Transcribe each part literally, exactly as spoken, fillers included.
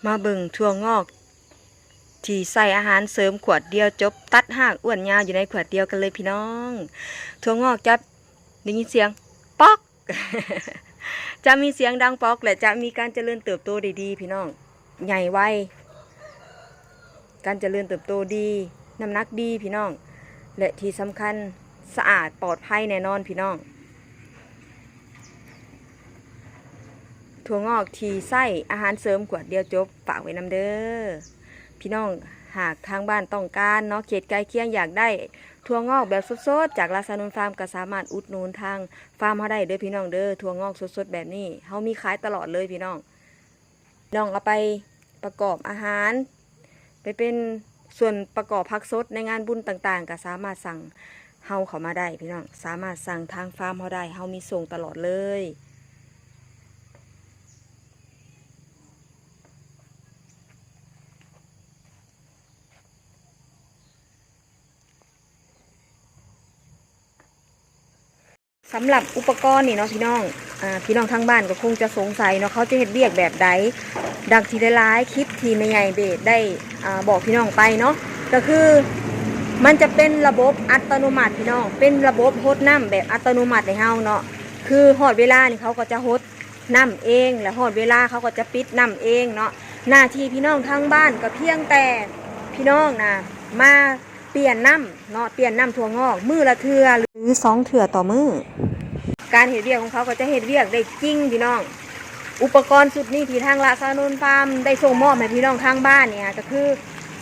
มาเบิ่งถั่วงอกที่ใส่อาหารเสริมขวดเดียวจบ ตัดฮากอ้วนยาวอยู่ในขวดเดียวกันเลยพี่น้อง ถั่วงอกจะได้ยินเสียงป๊อก จะมีเสียงดังป๊อก และจะมีการเจริญเติบโตได้ดีพี่น้อง ใหญ่ไว การเจริญเติบโตดี น้ำหนักดีพี่น้อง และที่สำคัญสะอาดปลอดภัยแน่นอนพี่น้อง ถั่วงอกที่ใส่อาหารเสริมขวดเดียวจบ ฝากไว้นำเด้อพี่น้อง หากทางบ้านต้องการเนาะ เขตใกล้เคียงอยากได้ถั่วงอกแบบสดๆ จากลาซานุนฟาร์ม ก็สามารถอุดหนุนทางฟาร์มเฮาได้เด้อพี่น้องเด้อ ถั่วงอกสดๆแบบนี้เฮามีขายตลอดเลยพี่น้อง น้องเอาไปประกอบอาหาร ไปเป็นส่วนประกอบผักสดในงานบุญต่างๆ ก็สามารถสั่งเฮาเข้ามาได้พี่น้อง สามารถสั่งทางฟาร์มเฮาได้ เฮามีส่งตลอดเลย สำหรับอุปกรณ์นี่เนาะพี่น้อง อ่า พี่น้องทางบ้านก็คงจะสงสัยเนาะ เขาจะเฮ็ดเวียกแบบใด ดังที่หลายๆคลิปที่แม่ใหญ่เบสได้ อ่า บอกพี่น้องไปเนาะ ก็คือ มันจะเป็นระบบอัตโนมัติพี่น้อง เป็นระบบหดน้ำแบบอัตโนมัติให้เฮาเนาะ คือฮอดเวลานี่เขาก็จะหดน้ำเอง และฮอดเวลาเขาก็จะปิดน้ำเองเนาะ หน้าที่พี่น้องทางบ้านก็เพียงแต่พี่น้องนะ มาเปลี่ยนน้ำเนาะ เปลี่ยนน้ำถั่วงอกมื้อละเทื่อหรือสองเทื่อต่อมื้อ การเฮ็ดเวียกของเขาก็จะเฮ็ดเวียกได้จริงพี่น้อง อุปกรณ์ชุดนี้ที่ทางลาซานุนฟาร์มได้ส่งมอบให้พี่น้องทางบ้านเนี่ย ก็คือ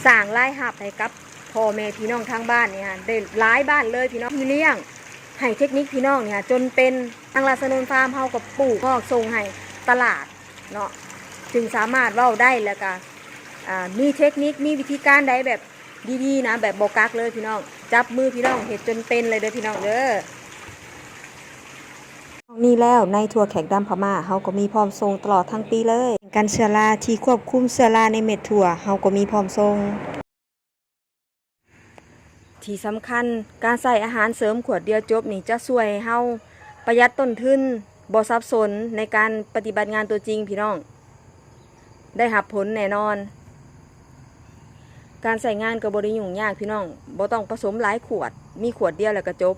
สร้างรายรับให้กับพ่อแม่พี่น้องทางบ้านเนี่ย ได้หลายบ้านเลยพี่น้องที่เลี้ยง ให้เทคนิคพี่น้องเนี่ย จนเป็นทางลาซานุนฟาร์มเฮาก็ปลูกงอกส่งให้ตลาดเนาะ จึงสามารถเว้าได้แล้วก็ อ่า มีเทคนิค มีวิธีการใดแบบดีๆนะ แบบบ่กักเลยพี่น้อง จับมือพี่น้องเฮ็ดจนเป็นเลยเด้อพี่น้องเด้อ นี่แล้วในถั่วแขกดำพม่า เฮาก็มีพร้อมส่งตลอดทั้งปีเลย กันเชื้อราที่ควบคุมเชื้อราในเม็ดถั่ว เฮาก็มีพร้อมส่ง ที่สำคัญ การใส่อาหารเสริมขวดเดียวจบนี่จะช่วยให้เฮาประหยัดต้นทุน บ่สับสนในการปฏิบัติงานตัวจริงพี่น้อง ได้รับผลแน่นอน การใช้งานก็บ่ได้ยุ่งยากพี่น้อง บ่ต้องผสมหลายขวด มีขวดเดียวแล้วก็จบ